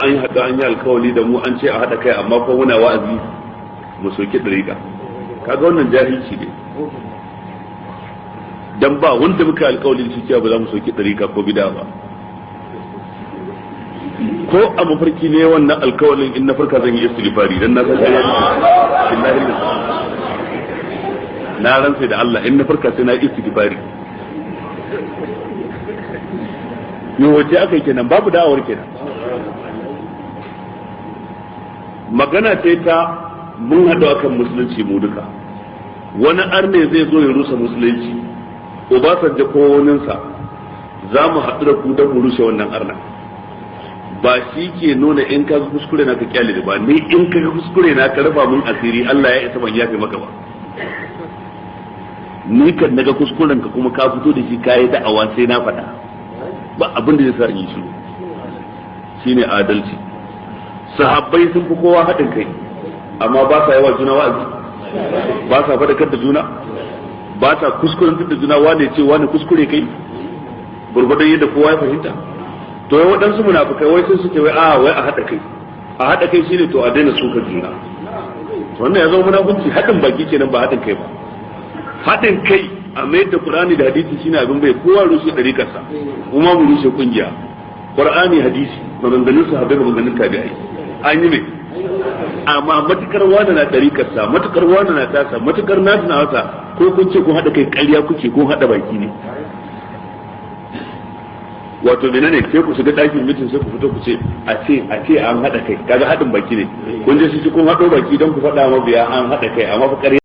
an yi haɗu an yi alkawali da mu, an ce a haɗa kai, amma ko muna wa'azi mu soki ɗariƙa. Kaga wannan jahilci ne, dan ba wanda muka alkawali da shi cewa ba za mu soki ɗariƙa ko bid'a ba. Ko a mafarki ne wannan alkawalin, in na farka zan yi istighfari, dan na san ƙarya ne. Billahi na rantsa da Allah, in na farka sai na yi istighfari. Yo, wace aka yi kenan? Babu da'awar kenan. Magana ce ta mun haɗu akan musulunci mu duka. Wani arne zai zo ya rusa musulunci, Obasanjo ko waninsa, za mu haɗu da ku don mu rushe wannan arna. Ba shi ke nuna in ka kuskure na ka kyale ba. Ni in ka kuskure na ka rufa mun asiri, Allah ya isa ban yafe maka ba. Ni kan naga kuskuren ka kuma ka fito da shi kayi da'awa, sai na faɗa. Ba abin da zai sa in yi shiru. Shine adalci. Sahabbai sun fi kowa haɗin kai, amma ba sa yawa juna wa'azi, ba sa faɗakar da juna, ba sa kuskuren da juna. Wane ce wane kuskure kai, gurgurdan yadda kowa ya fahimta. To wai waɗansu munafukai wai sun suke wai a wai a haɗa kai, a haɗa kai shine to a daina suka juna. Wannan ya zama munafunci. Haɗin baki kenan, ba haɗin kai ba. Haɗin kai a mayar da Qur'ani da hadisi shine abin bai kowa rushe ɗariƙarsa, kuma mu rushe kungiya. Qur'ani, hadisi, maganganun sahabbai, maganganun tabi'ai, an yi mai. Amma matukar wani na ɗariƙarsa, matukar wani na tasa, matukar nasu na wasa, ko kun ce kun haɗa kai, ƙarya kuke, kun haɗa baki ne. Wato menene? Sai ku shiga ɗakin mitin, sai ku fito ku ce a ce an haɗa kai. Kaga haɗin baki ne. Kun je su kun haɗo baki don ku faɗa mabiya an haɗa kai, amma fa ƙarya.